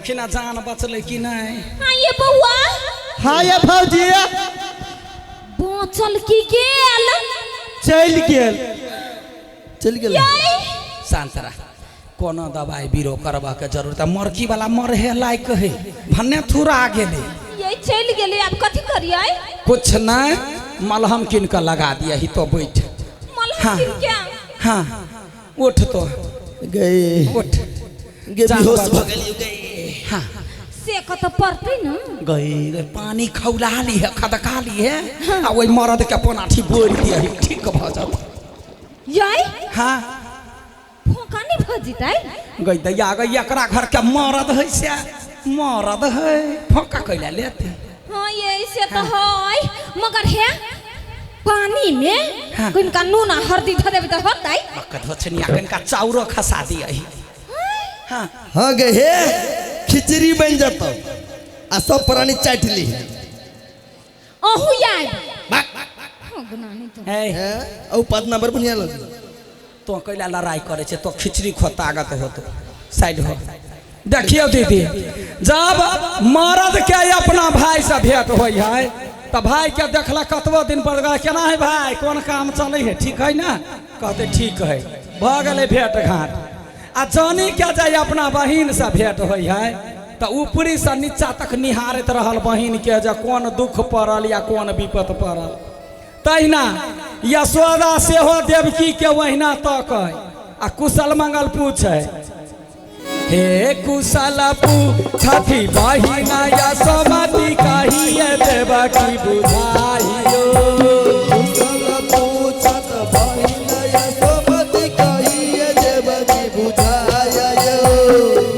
देखी ना जान बचलै कि नहि। हाँ ये बौआ। हाँ ये भौजी। बाँचल की गेल? चलि गेल। चलि गेल। शांत रह, कोनो दवाई बीरो करबा के जरूरत है। मरकी वाला मरहे लायक है, भन्ने थुरा गेलै। ये चलि गेलै, आब कथी करियै? कुछ नहीं, मलहम किन के लगा दिया ही तो बैठ। मलहम हाँ। किन के? हाँ उठ तो गए उठ गे जान बेहोश बच। भऽ गेलियो गए। हाँ से कतऽ पड़तै ने। गई रे पानी खौला ली है, खदका ली है, आ ओहि मरद के पनाठी बोरि दिया ही ठीक भऽ जात। यै हाँ फोका नहि भऽ जेतै? गई दैया गई, एकरा घर के मरद है से मरद है, फोका कैला लेते। हाँ ये से तो है, मगर हे पानी में हाँ। कनिका नून आ हरदी धऽ देबै तऽ होतै? धोछनिया कनिका चाउरो खसा दिया ही। हाँ हाँ गे हे खिचड़ी बन जतौ आ सब प्राणी चाटि ली। अहूँ आयब। हाँ, गुनानी तो। हे हैं औ पद नंबर बढ़िया लग। तो कैला लड़ाई करे छे, तो खिचड़ी खो ताकत हो तो साइड हो। देखियो दीदी, जब मरद के अपना भाई से भेंट होई है तो भाई के देखला कतबो दिन पर गए, केना है भाई, कोन काम चले है, ठीक है ना? कहते ठीक है, भऽ गेलै भेंट घाट। आ जानी के जाय अपना बहिन से भेंट होई है तो ऊपरी से नीचा तक निहारैत रहल बहिन के, जे कोन दुख पड़ल या कोन विपत पड़ल। तहिना यशोदा सेहो देवकी के ओहिना तकै आ कुशल मंगल पूछै। हे कुशल पूछथि बहिना यशोमती कहिए देवकी बुझाइयो। कुशल पूछत बहिन यशोमती कहिए देवकी बुझाइयो।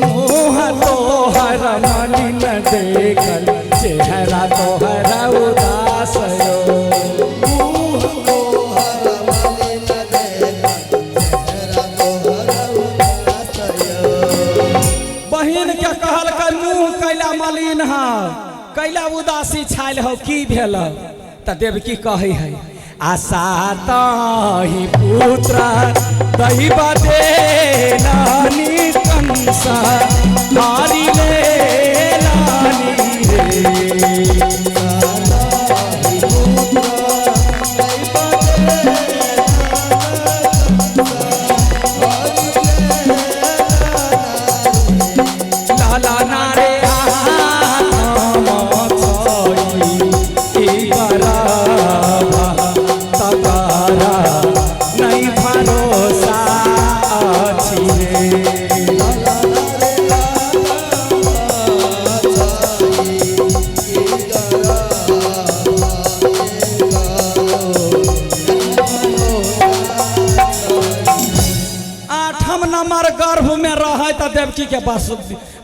मुँह तोहर मलिन देखल चेहरा तोहर उदास यो। मुँह तोहर मलिन देखल चेहरा तोहर उदास यो। बहिन के कहलकै मुँह कैला मलिन हौ, कैला उदासी छायल हौ, की भेल? तऽ देवकी कहै है आशा तहि पुत्र दैव देलानि कंस हारि लेलानि रे। लाला नारे आत्म छई ई गरभ तकरा नहीं भरोसा अछि रे। आठम नंबर गर्भ में रहे तऽ देवकी के बस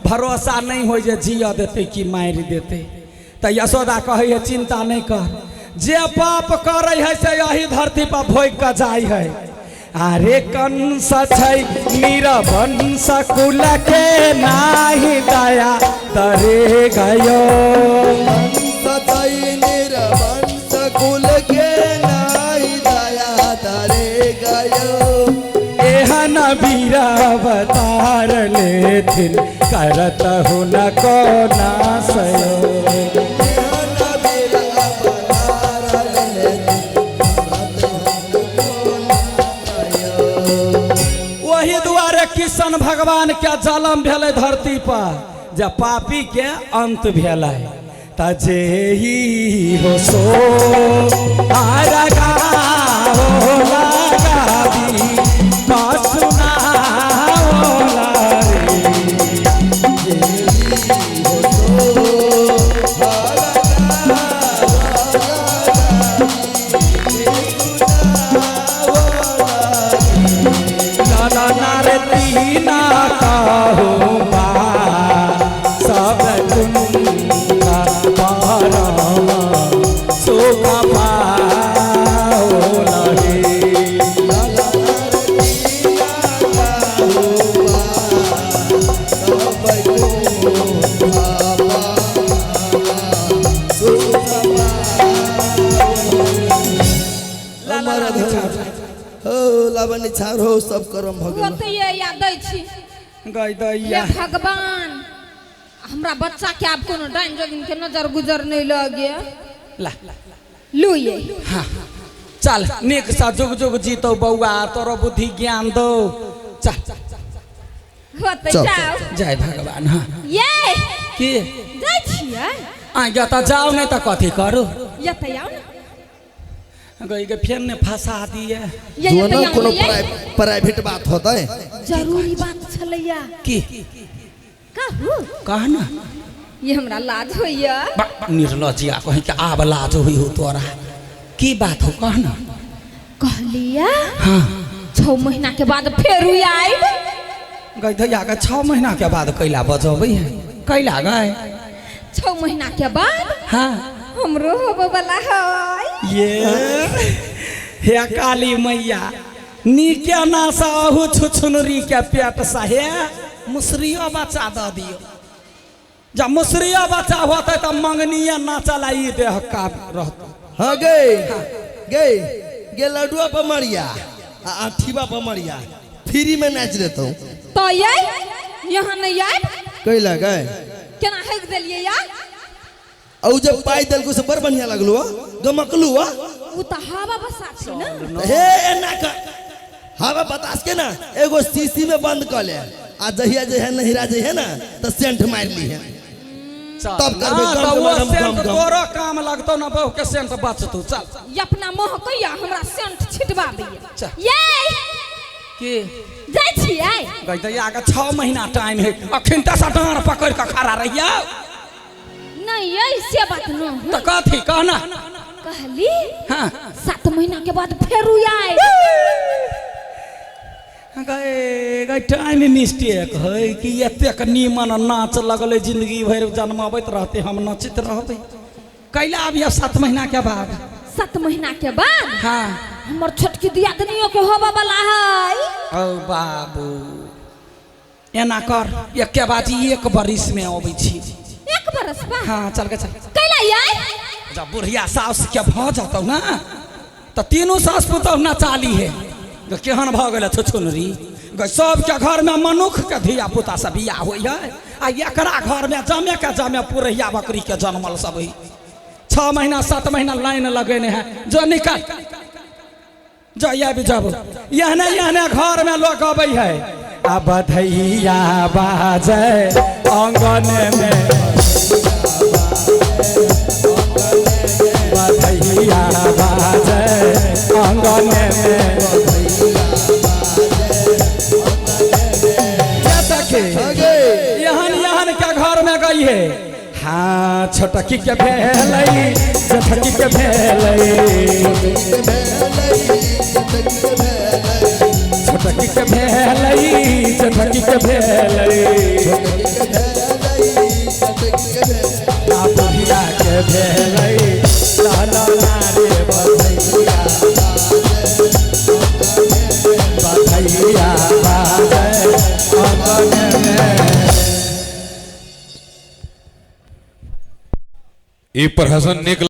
भरोसा नहीं हो जे जिया देते कि मारि देते। तऽ यशोदा कहै है चिंता नहीं कर, जे पाप करे है से यही धरती पर भोग के जाइ है। अरे कंस छै निरवंश कुल के नाही दया तरे गयो। निरवंश कुल के नाई दया तरे गयो। एहन वीर अवतार लेथिन करत हुनक नाश यो। वही दुआरे किशन भगवान के जन्म भेलै धरती पर, जे पापी के अंत भेलै। त जे ही हो सो आरगाओ लगाबी सुनाओ रे। लाला नारती ना कहूँ बा सब कुंता परम सुख पाओ लहे। हो लावन छार हो सब करम भ गेल। होतै या दै छी। गई हे दैया भगवान, हमरा बच्चा के आब कोनो डाइन जोगिन के नजर गुजर नहीं लगे। ला लू ये। हाँ चल निक सा जुग जुग जीतो बउआ, तोरो बुद्धि ज्ञान दो। चल होते जाओ। जय भगवान। हाँ ये की जाइ छियै? आ गया तो जाओ नहीं तो कथी करू। ये त आउ ना। गई के फेर ने फंसा दिए। ये जो त ना आउ कोनो ये। प्राइवेट बात होता है। जरूरी बात छलैया। की कहू? कह ना। ये हमरा लाज होइया। निर्लज्जिया कहीं के आब लाज होई हो तोरा। की बात हो कह ना। कहलिया हाँ 6 महीना के बाद फेर आइब। गई धैया के 6 महीना के बाद कैला बजबै है? कैला गए 6 महीना के बाद हाँ हमरो होबे वाला है। ये हे काली मैया नीके ना साहु छुछुनरी के पेट सा हे मुसरियो बच्चा दऽ दियो। जब मुसरियो बच्चा होते तब मंगनिया नाचला ई देह का रहता। हाँ गई गई गे लडुआ पर मरिया आ आठीवा पर मरिया फ्री में नाच देता हूँ। तो ये यहाँ नहीं आए कैला गए केना हेक देलिए यार? और जब पाई देलको से बड़ बढ़िया लगलू गमकलू। उ त हवा बसा छै ना। हे एना कर हवा बतास के ना एगो शीशी में बंद कर ले आ जहिया जहिया नहिरा जहिया ना त सेंट मार ली है तब करबे हाँ, गम तो गम वो गम सेंट गम। तोरो काम लगतो ना बहू के सेंट बचतो। चल ये अपना मोह कहिया हमरा सेंट छिटवा दिए। ये की जाइ छियै? गई दैया के 6 महीना टाइम है अखन त डाँड़ पकड़ के खड़ा रहिया। नहीं ये से बात न तो कथी कहना? कहली हाँ 7 महीना के बाद फेर आए। गए गए टाइम मिस्टेक है कि एतेक नीमन नाच लगले जिंदगी भरि जन्माबैत रहते हम नचैत रहबै। कैला अभी 7 महीना के बाद? 7 महीना के बाद हाँ हमर छोटकी दियादनियों के होबे वाला है। ओ बाबू एना कर एके बाजी 1 बरिस में अबै छी। 1 बरस बा? हाँ चल के चल। कैला आय? जब बुढ़िया सास के भ जतौ ना त तीनू सास पुतहु नचाली है। केहन भऽ गेलै छुछुनरी सबके घर में मनुख के धिया पुता सब बियाह होइ है आ एकरा घर में जमे के जमे पुरैया बकरी के जनमल सब है। 6 महीना 7 महीना लाइन लगेने है जो निकल जो आबि जब एहने एहने घर में लोग अबै है। आ बधैया बाजै आंगन में बधैया बाजै आंगन में। यहन यहन के घर में गई है। हाँ छोटकी के भेलै जेठकी के भेलै छोटकी के भेलै जेठकी के भेलै आ बुढ़िया के भेलै लाला रे बधैया बधैया बाजै आंगन में। ई प्रहसन निक